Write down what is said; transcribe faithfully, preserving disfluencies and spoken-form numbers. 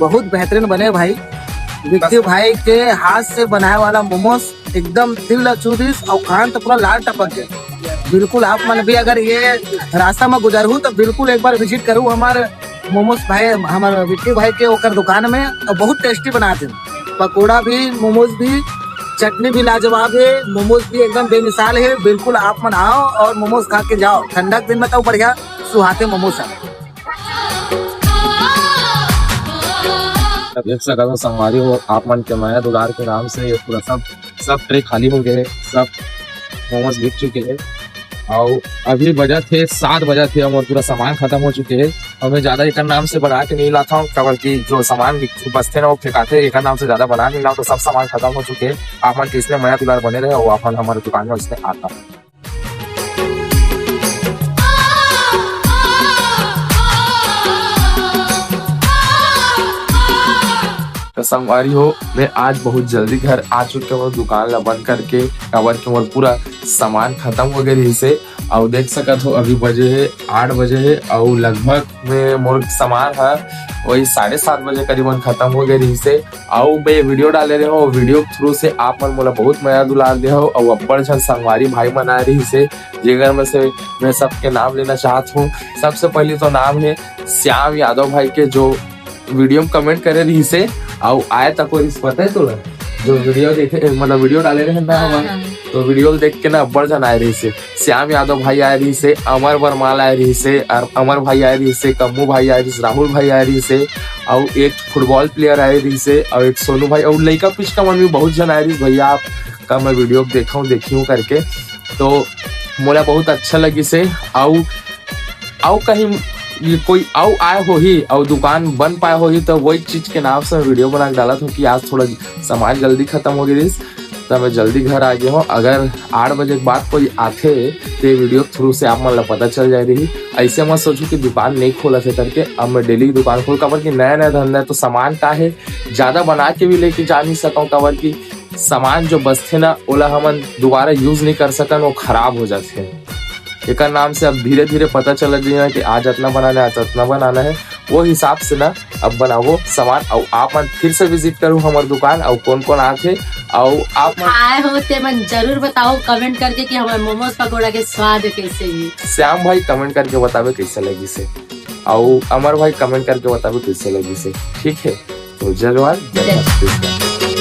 बहुत बेहतरीन बने भाई। विक्की भाई के हाथ से बनाए वाला मोमोज एकदम दिल ला छू दिस और कान तो पूरा लार टपक गए। बिल्कुल आप मन भी अगर ये रास्ता में गुजरहू तो बिल्कुल एक बार विजिट करू हमारे मोमोज भाई, हमारे विक्की भाई के ओकर दुकान में। और बहुत टेस्टी बनाते हैं पकोड़ा भी, मोमोज भी, चटनी भी लाजवाब है, मोमोज भी एकदम बेमिसाल है। बिल्कुल आप मन आओ और मोमोज खा के जाओ। ठंडा के दिन में तो बढ़िया सुहाते मोमोज है। देख सकत हो संगवारी हो, आप मन के मया दुलार के नाम से ये पूरा सब सब ट्रे खाली हो गए, सब मोमोज बिक चुके हैं। और अभी बजत हे सात बजत हे और पूरा सामान खत्म हो चुके हैं। और मैं ज्यादा एकर नाम से बना के नहीं लाता हूँ, काबर कि जो सामान बचथे ना वो फेंकाथे, एकर नाम से ज्यादा बना नहीं लाता, तो सब सामान खत्म हो चुके हैं। आप मन किसने मया दुलार बने रहे और आप मन हमारे दुकान में उसने आता। तो संगवारी हो, मैं आज बहुत जल्दी घर आ चुके हूँ दुकान ला बंद करके, काबर के मोर पूरा सामान खत्म हो गए रहिस हे। और देख सकत हो अभी बजे हे आठ बजे हे और लगभग में मोर सामान ह वही साढ़े सात बजे करीबन खत्म हो गए रहिस हे। और मैं वीडियो डाले रहे हूँ, वीडियो के थ्रू से आप मन मोला बहुत मया दुलार दे हो और अब्बड़ झन संगवारी भाई मन आए रहिस हे, जेकर में से मैं सबके नाम लेना चाहत हूँ। सबसे पहले तो नाम है श्याम यादव भाई के, जो वीडियो में कमेंट करे रहिस हे, अउ आए तको रहिस, पता है तोला? जो वीडियो देखे, मतलब वीडियो डाले रहे ना हाँ, हमारे, हाँ। तो वीडियो देख के ना अब्बड़ झन आए रहिस हे। श्याम यादव भाई आए रहिस हे, अमर वर्माल आए रहिस हे, अर-, अमर भाई आए रहिस हे, कम्मू भाई आए रहिस, राहुल भाई आए रहिस हे, अउ एक फुटबॉल प्लेयर आए रहिस हे, अउ एक सोनू भाई, अउ लइका पिचका मन भी बहुत झन आए रहिस भैया, आप का मैं वीडियो देखा हूँ, देखी हूँ करके, तो मोला बहुत अच्छा लगिस हे। अउ अउ कहीं ये कोई अउ आए होही अउ दुकान बन पाए होही, तो वही चीज के नाम से मैं वीडियो बना के डालत हूँ कि आज थोड़ा सामान जल्दी खत्म हो गई रहिस, तो मैं जल्दी घर आ गया हूँ। अगर आठ बजे के बाद कोई आथे, तो ये वीडियो के थ्रू से आप मन ला पता चल जाए रही। ऐसे मत सोचो कि दुकान नहीं खोला थे करके। अब मैं डेली दुकान खोल, काबर कि नया नया धंधा है, तो सामान का है, ज्यादा बना के भी लेके जा नहीं सकूँ, काबर कि सामान जो बचथे ना, ओला हमन दोबारा यूज नहीं कर सकन, वो खराब हो जाथे। एकर नाम से अब धीरे धीरे पता चलत जाही कि आज अतना बनाना है, आज अतना बनाना है, वो हिसाब से ना अब बनाबो सामान। अउ आप मन फिर से विजिट करू हमर दुकान, अउ कौन कौन आथे, अउ आप मन आए हो ते मन जरूर बताओ कमेंट करके कि हमर मोमोज पकोड़ा के स्वाद कैसे हे। श्याम भाई कमेंट करके बताबे कैसे लगिस हे, अउ अमर भाई कमेंट करके बताबे कैसे लगिस हे। ठीक है, तो जय जवान, जय जय छत्तीसगढ़।